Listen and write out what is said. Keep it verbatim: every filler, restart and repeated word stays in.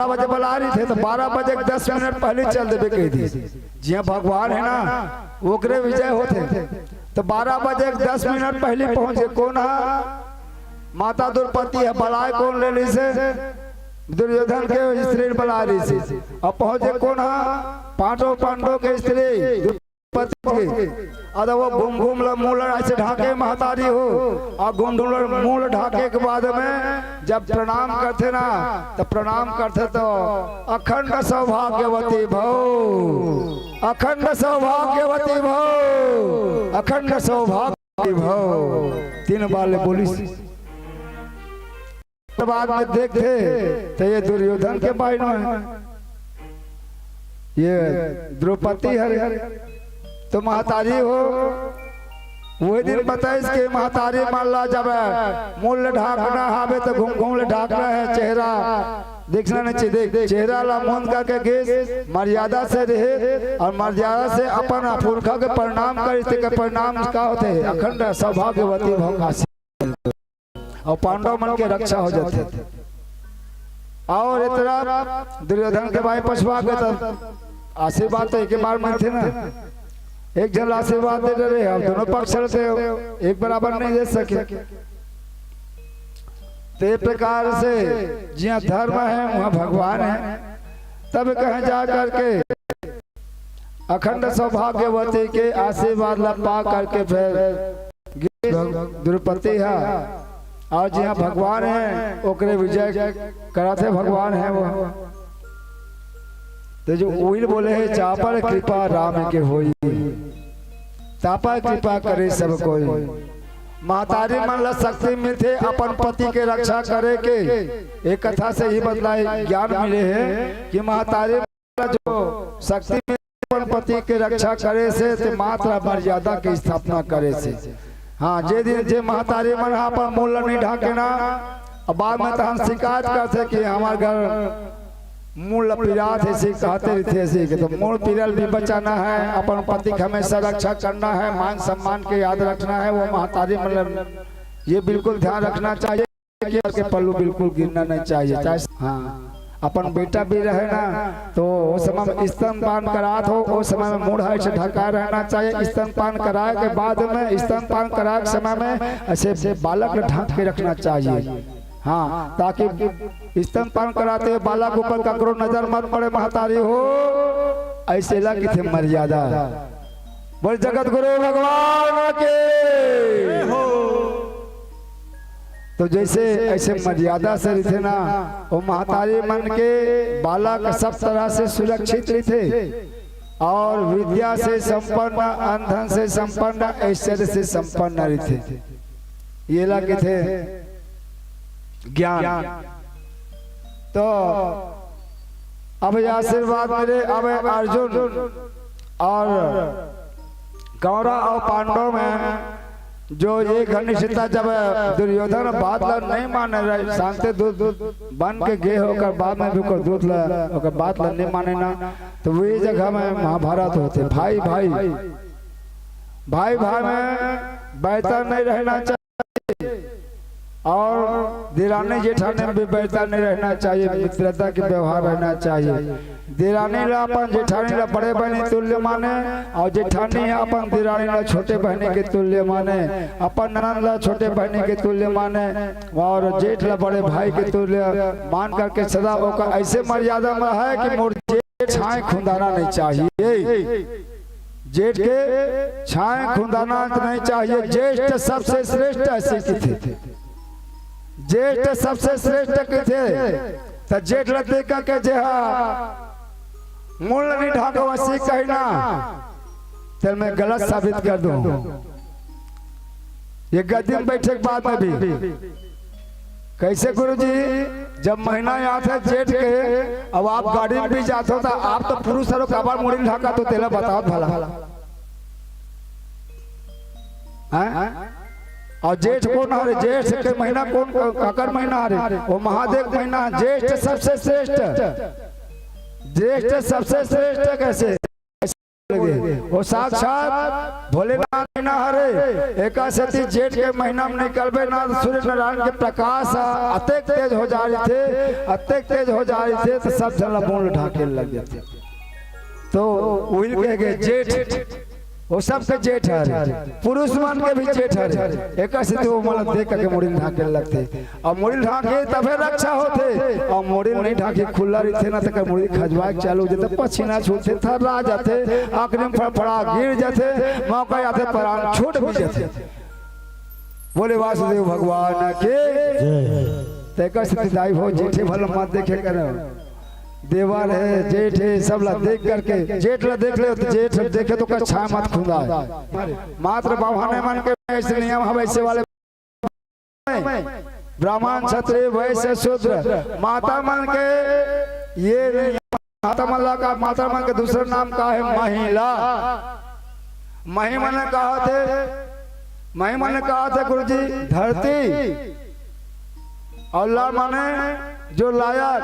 बारह बजे बलाय रहिथे, त बारह बजे के दस मिनट पहिली चल देबे कहि दिस। जिहां भगवान हे ना, ओकरे विजय होथे। त बारह बजे के दस मिनट पहिली पहुंचे। कोन हा? माता द्रौपदी ह। बलाय कोन ले लिस हे? दुर्योधन के स्त्री बलाय लिस हे। अब पहुंचे कोन हा? पांचों पांडव के स्त्री द्रौपदी के। अउ वो घुमघुम ल मुंह ल अइसे ढांके महतारी हो, अउ घुमघुम ल मुंह ल ढांके के बाद में जब प्रणाम करथे ना, त प्रणाम करथे त अखंड सौभाग्यवती भव, अखंड सौभाग्यवती भव, अखंड सौभाग्य भव, तीन बार ले बोलिस। बाद में देखथे त ये दुर्योधन के बाहिन में ये द्रौपदी हरे। त महतारी हो, वही दिन बताइस के महतारी मन ला जब मुंह ल ढांकना हावे त घुमघुम ल ढांकना हे, चेहरा देखना नहीं चाहिए। देख, चेहरा ला मुंद करके गिस, मर्यादा से रहे अउ मर्यादा से अपन पुरखा के प्रणाम करिस। तेकर प्रणाम का होथे? अखंड सौभाग्यवती भव का आशीर्वाद। अउ पांडव मन के रक्षा हो जाथे। अउ एतरा दुर्योधन के बाहिन पछवा गे त आशीर्वाद तो एके बार मिलथे ना, एक झन आशीर्वाद दे रहे, अब दोनों पक्ष से एक बराबर नहीं दे सके। त ए प्रकार से जिहां धर्म हे, उहां भगवान हे। तब कहें जा करके अखंड सौभाग्यवती के आशीर्वाद ला पा करके फेर गिस द्रौपदी हा। अउ जिहां भगवान हे, ओकरे विजय कराथे भगवान हे वो। त जो उही ल बोले हे, "जा पर कृपा राम के होई, ता पर कृपा करे सब कोई।" महतारी मन ला शक्ति मिलथे अपन पति के रक्षा करे के। ए कथा से ही बतलाय ज्ञान मिले हे कि महतारी जो शक्ति में अपन पति के रक्षा करे से, ते माता मर्यादा के स्थापना करे से। हां, जे दिन जे महतारी मन ह अपन मुंह ल नहीं ढांके ना, अउ बाद में तहन शिकायत करथे कि हमर घर मुंह ल पिरात हे, अइसे कहते रहिथे, अइसे के तो मुंह पिरल भी बचाना हे, अपन पति के हमेशा रक्षा करना हे, मान सम्मान के याद रखना हे, वो महतारी मन ल ये बिल्कुल ध्यान रखना चाहिए। के पल्लू बिल्कुल गिरना नहीं चाहिए। चाहे, हां, अपन बेटा भी रहे ना, तो वो समय में स्तनपान करात हो, वो समय में मुंह अइसे ढका रहना चाहिए। स्तनपान कराए के बाद में, स्तनपान कराए के समय में अइसे बालक ल ढांक के रखना चाहिए। हां, ताकि स्तनपान कराते हुए बालक ऊपर ककरो नजर मत पड़े, महतारी हो। अइसे ला कथे मर्यादा। बोल जगत गुरु भगवान के। तो जइसे अइसे मर्यादा से रहिथे ना, वो महतारी मन के बालक सब तरह से सुरक्षित रहिथे अउ विद्या से संपन्न, अन्न धन से संपन्न, ऐश्वर्य से संपन्न रहिथे। ये ला कथे ज्ञान। तो अब ये आशीर्वाद मिले, अब अर्जुन अउ कौरव अउ पांडव में जो ये घनिष्ठता, जब दुर्योधन बात ला नहीं माने रहे, शांति दूत बन के गे हे, ओकर बाद में भी ओकर दूत ला, ओकर बात ला नहीं माने ना, तो वही जगह में महाभारत होथे। भाई भाई, भाई भाई में बैरता नहीं रहना चाहिए अउ देरानी जेठानी में भी बैरता नहीं रहना चाहिए, मित्रता के व्यवहार रहना चाहिए। देरानी ला अपन जेठानी ला बड़े बहिनी तुल्य माने अउ जेठानी ह अपन देरानी ला छोटे बहिनी के तुल्य माने, अपन ननद ला छोटे बहिनी के तुल्य माने अउ जेठ ला बड़े भाई के तुल्य मान करके सदा ओकर अइसे मर्यादा में रहे कि मोर जेठ छांय खुंदाना नहीं चाहिए। जेठ के छांय खुंदाना नहीं चाहिए। ज्येष्ठ सबसे श्रेष्ठ, अइसे कथे। ज्येष्ठ सबसे श्रेष्ठ कथे। त जेठ ल देख के जे ह मुंह नहीं ढांकव, अइसे कही ना, त मैं गलत साबित कर दूं। ये गद्दी में बैठे के बाद में भी। कइसे गुरुजी, जब महीना आथे जेठ के, अब आप गाड़ी में भी जाथो, त आप तो पुरुष हरो, काबर मुड़ी ढांकत हो, तेला बताओ भला। हैं? अउ जेठ कोन हरे? जेठ के महीना कोन, काकर महीना हरे? वो महादेव के महीना हे, ज्येष्ठ सबसे श्रेष्ठ। ज्येष्ठ सबसे श्रेष्ठ कइसे? लगे। वो साक्षात भोलेनाथ ना हरे। एकर सेती जेठ के महीना में निकलबे ना, तो सूर्य नारायण के प्रकाश ह अतेक तेज हो जा रहिथे, अतेक तेज हो जा रहिथे, तो सब झन ला मुड़ी ढांके लग जाथे। तो उही कहे गे जेठ, वो सबके जेठ हरे, पुरुष मन के भी जेठ हरे। एकर सेती वो मन ला देख के मुड़ी ढांके लगथे। अउ मुड़ी ढांके तभे रक्षा होथे। अउ मुड़ी नहीं ढांके, खुल्ला रहिथे ना, तेकर मुड़ी खजवाए के चालू हो जाथे, पसीना छूटथे, थर्रा जाथे, आखिरी में फड़फड़ा गिर जाथे, मौका आथे, प्राण छूट भी जाथे। बोले वासुदेव भगवान के। तेकर सेती दाई हो, जेठे भला मत देखे करो। देवर हे, जेठ हे, सब ला देख करके, जेठ ला देख ले, तो जेठ देखे तो ओकर छाया मत खुंदाय। मात्र बाभन मन के ऐसे नियम हवे, ऐसे वाले ब्राह्मण, क्षत्रिय, वैश्य, शूद्र, माता मन के ये नहीं। माता मन ला का, माता मन के दूसरा नाम का हे? महिला। मही माने का होथे? मही माने का होथे गुरुजी? धरती। अउ ला माने जो लायक,